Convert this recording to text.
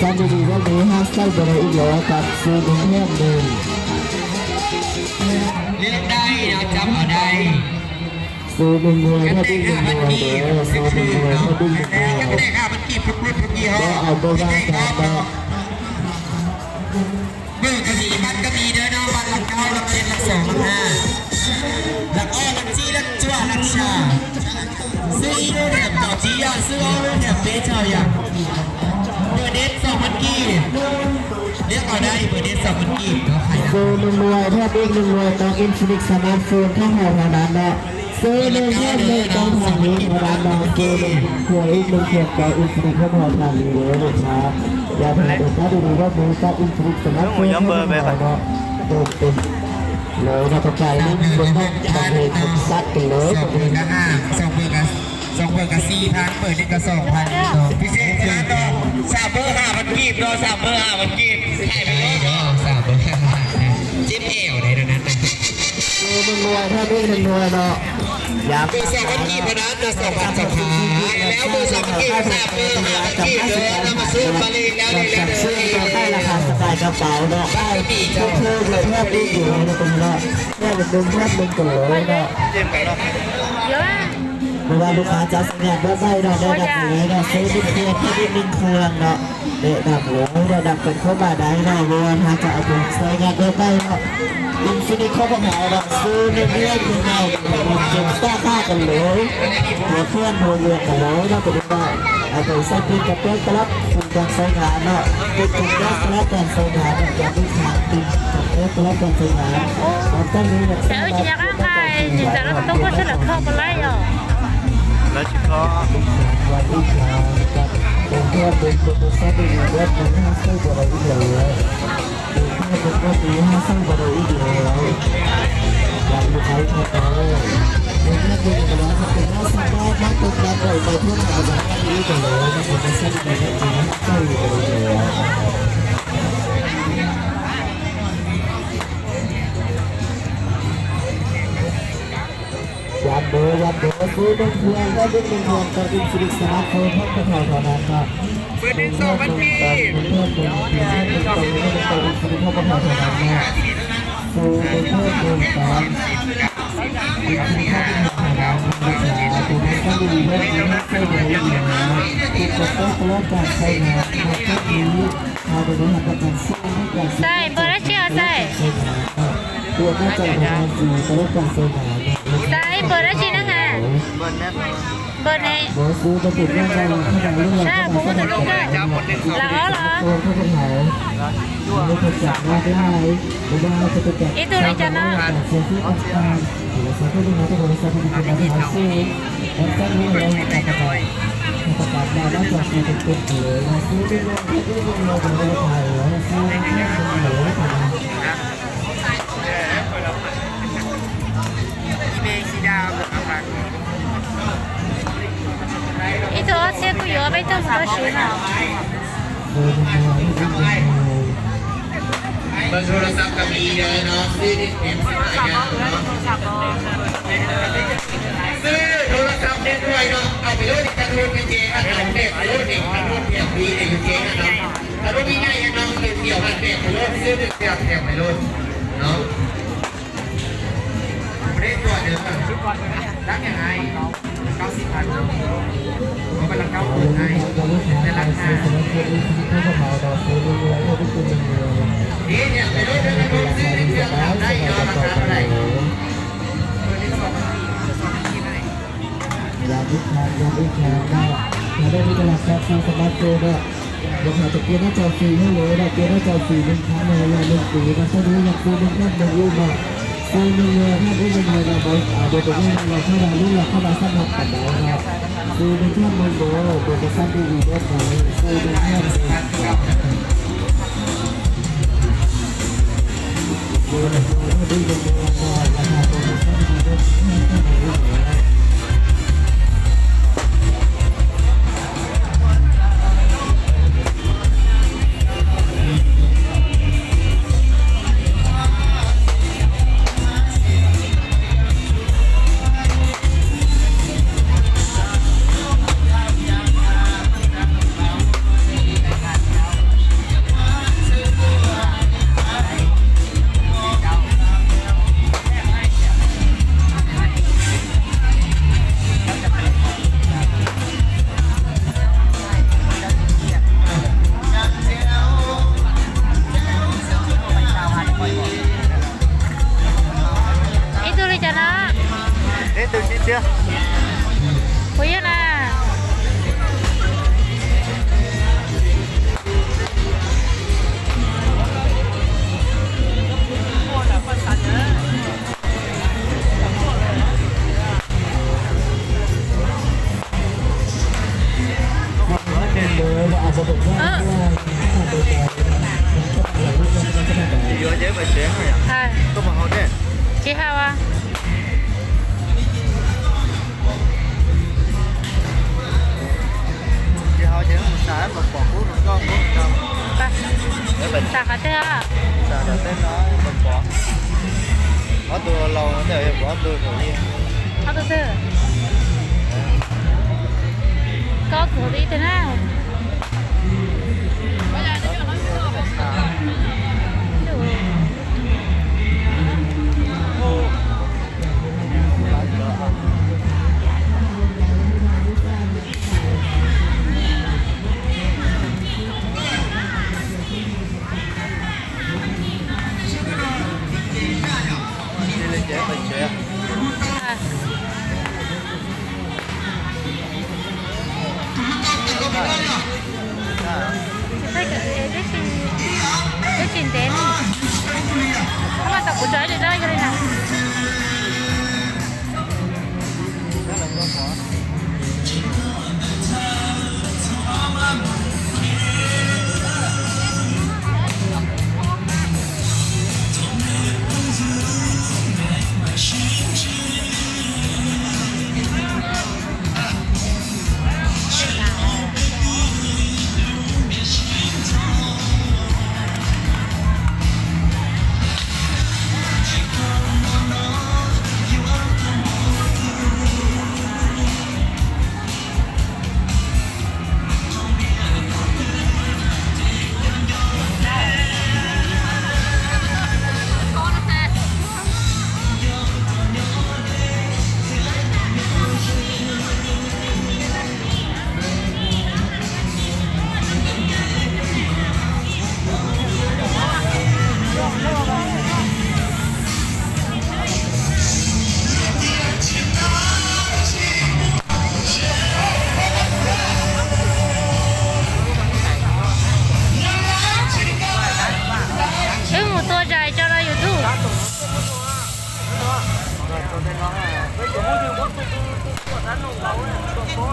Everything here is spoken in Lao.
ຊັ້ນດີໆແບບນີ້ຫາໃຊ້ບໍ່ໄດ້ອີກແລ້ວກັບຊື້ໜຶ່ງແຖມໜຶ່ງ. ເລືອກໄດ້ເນາະ ຈຳເອົາໄດ້. ຊື້ໜຶ່ງໜ່ວຍແຖມອີກໜຶ່ງໜ່ວຍເດີ ຊື້ໜຶ່ງໜ່ວຍແຖມອີກໜຶ່ງໜ່ວຍ. ກໍເອົາບໍ່ວ່າກັນເນາະ. ເບີກະມີ ບັດກະມີເດີເນາະ ບັດລະເກົ້າ ລັກເຈັດ ລັກສອງ ລັກຫ້າ ລັກອອກ ລັກຈີ່ ລັກຈົວ ລັກຊາ ຊື້ອີໂດແຖມເກົ້າຈີ່ຢ່າ ຊື້ອອໂດແຖມເບເຈົ້າຢ່າ ເບີເດັດ ສອງພັນກີບ ເລືອກເອົາໄດ້ ເບີເດັດ ສອງພັນກີບເນາະ ຂາຍນຳ. ຊື້ໜຶ່ງໜ່ວຍແຖມອີກໜຶ່ງໜ່ວຍ ຕ້ອງອິນຟິນິກສະມາດໂຟນຂອງເຮົາເທົ່ານັ້ນເນາະ. ຊື້ໜຶ່ງແຖມໜຶ່ງຕ້ອງທາງນີ້ເທົ່ານັ້ນເນາະ. ຊື້ໜຶ່ງຂວດອີກໜຶ່ງຂວດຈາກອິນຟິນິກຂອງເຮົາທາງນີ້ເດີລູກຄ້າ. ຢ່າພາດໂອກາດດີໆແບບນີ້ຈາກອິນຟິນິກສະມາດໂຟນຂອງເຮົາເນາະ. ໂດດເດັ່ນເລີຍເນາະ ປະກາດເບິ່ງເບິ່ງເນາະ ປະເພດຂອງສັດກັນເລີຍ. ສອງເບີກະຫ້າ ສອງເບີກະ ສອງເບີກະສີ່ພັນ ເບີໜຶ່ງກະສອງພັນເນາະ. ພິເສດຂະໜາດເນາະ ສາມເບີຫ້າພັນກີບເນາະ ສາມເບີຫ້າພັນກີບ ຂາຍໄປເລີຍເນາະ ສາມເບີຫ້າພັນ ເຈັບແອວໄດ໋ເນາະນັ້ນນະ. ໜຶ່ງໜ່ວຍ ແຖມອີກໜຶ່ງໜ່ວຍເນາະ ຢາກ ເບີສອງພັນກີບເທົ່ານັ້ນນະ ສອງພັນ ສອງພັນ ແລ້ວເບີສອງພັນກີບ ສາມເບີຫ້າພັນກີບເດີ ນຳມາຊື້ມາເລີຍແລ້ວເດີ ຊື້ຕໍ່ໄດ້ລາຄາສະບາຍກະເປົາເນາະ ໄດ້ເພີ່ມເພີ່ມເພີ່ມອີກຢູ່ເນາະ ເນາະ ແຖມໜຶ່ງ ແຖມໜຶ່ງກັນເລີຍເນາະ. ບໍ່ວ່າລູກຄ້າຈະໃຊ້ງານແບບໃດເນາະ ໄດ້ຮັບເລີຍເນາະ ຊື້ໜຶ່ງເຄື່ອງ ແຖມອີກໜຶ່ງເຄື່ອງເນາະ ແນະນຳເລີຍ ແນະນຳກັນເຂົ້າມາໄດ້ເນາະ ບໍ່ວ່າຖ້າຈະເອົາໄປໃຊ້ງານແບບໃດເນາະ ອິນຟິນິກຂອງພວກເຮົາເນາະ ຊື້ໜຶ່ງເລື່ອງໜຶ່ງເນາະ ເຈັບຕາຄ້າກັນເລີຍ ຫົວເຄື່ອງຫົວເຮືອນກັນເລີຍເນາະ ເປັນວ່າ ເອົາໄປໃຊ້ຕິດກັບແປ້ງຕະລັບການໃຊ້ງານເນາະ ຕິດກັບແປ້ງຕະລັບການໃຊ້ງານເນາະ ຢ່າໄປທາຕິດກັບແປ້ງຕະລັບການໃຊ້ງານ ເອົາແປ້ງນີ້ແຫຼະ ແຕ່ເອີຍ ຊິຢາກອ້າງໄປ ຊິຈະລັບຕົກກໍຊິລະເຂົ້າບໍ່ໄດ້ອອກ ແລ້ວຊິເຂົ້າ ຢ້ຳເດີ ຢ້ຳເດີ ຊື້ໜຶ່ງເຄື່ອງ ໄດ້ເປັນໜຶ່ງເຄື່ອງ ຕ້ອງອິນຟິນິກສະມາດໂຟນຂອງພວກເຮົາເທົ່ານັ້ນເນາະ ເປີດໜຶ່ງ ສອງພັນກີບ ເປັນເພື່ອນເປັນເພື່ອນເປັນເພື່ອນເປັນເພື່ອນເປັນເພື່ອນຂອງພວກເຮົາເທົ່ານັ້ນເນາະ ໂອ້ ເປັນເພື່ອນເປັນເພື່ອນ ໃສ່ ບໍ່ໄດ້ເຊື່ອໃສ່ ໃສ່ ເປີດໄດ້ຊິນະຫາ ເປີດໃຫ້ ຊາ ບໍ່ຮູ້ຈະລຸກເດີ ລະອໍ ລະອໍ ອີ່ຕູ່ນີ້ຈ້ະເນາະ อีเมลสีดำ อีโทรเช็คกูอยู่ว่าไม่ต้องมาก็ซื้อมา ເບິ່ງໂທລະສັບກໍມີເດີເນາະ ຊື້ເນັດເຕັມສິບຫ້າຢ່າງເນາະ ຊື້ໂທລະສັບເນັດໜ່ວຍເນາະ ເອົາໄປໂລດ ຄັນລົດເຈ ອັນເອົາແບບໂລດເອງ ຄັນລົດແຖມຟຣີເດ ຢູ່ເຈ ອັນເນາະ ຖ້າບໍ່ມີໃຫຍ່ເນາະ ເອົາໄປໂລດ ຊື້ໜຶ່ງແຖມ ແຖມໄປໂລດເນາະ ບໍ່ໄດ້ຕົວະເດີ ລັກຫຍັງອ້າຍ ເກົ້າສິບພັນ ເອົາໄປລະເກົ້າເປີດໃຫ້ ແຕ່ລາຄາ ເດ້ ເນຍ ໄປໂລດເດີ ໄປໂລດ ຊື້ໜຶ່ງເທື່ອກໍໄດ້ເນາະ ລາຄາເທົ່າໃດ ເປີດໃນສອງພັນກີບ ສອງພັນກີບໃຫ້ ຢ່າອີກຄັ້ງ ຢ່າອີກຄັ້ງເນາະ ຖ້າໄດ້ມີຕະຫຼາດແຊບຊາວສະມາດເກີນເນາະ ບໍ່ວ່າຈະປ່ຽນໜ້າຈໍຟຣີໃຫ້ເລີຍເນາະ ປ່ຽນໜ້າຈໍຟຣີໜຶ່ງຄັ້ງໃນໄລຍະໜຶ່ງປີເນາະ ສະດຸດຢາກຊື້ໜຶ່ງແມັດໜຶ່ງລູກເນາະ ຊື້ໜຶ່ງເຮືອນ ແຖມອີກໜຶ່ງເຮືອນເນາະ ບໍ່ ອ່າ ບໍ່ເປັນຫຍັງເນາະ ເພາະວ່າລຸ້ນລະເທົ່າໃດສຳລັບປານໃດເນາະ ຊື້ໜຶ່ງແຖມໜຶ່ງເນາະ ໂປຣໂມຊັນດີໆເລີຍເນາະ ຊື້ໜຶ່ງແຖມໜຶ່ງ ໂປຣໂມຊັນດີໆເນາະ ລາຄາໂປຣໂມຊັນດີໆເນາະ. ເຮົາວ່າ ໄປ ສາຂາເທື່ອ ສາຂາເທື່ອ ເອົາໂຕເຮົາເດີ ເອົາໂຕເດີ ກໍໂຕດີແທ້ນະ. ເອີ ໝູຕົວໃຫຍ່ເຈົ້າລະຢູ່ຕູ້. ເອີ ໝູຕົວໃຫຍ່ ເຈົ້າລະຢູ່ຕູ້.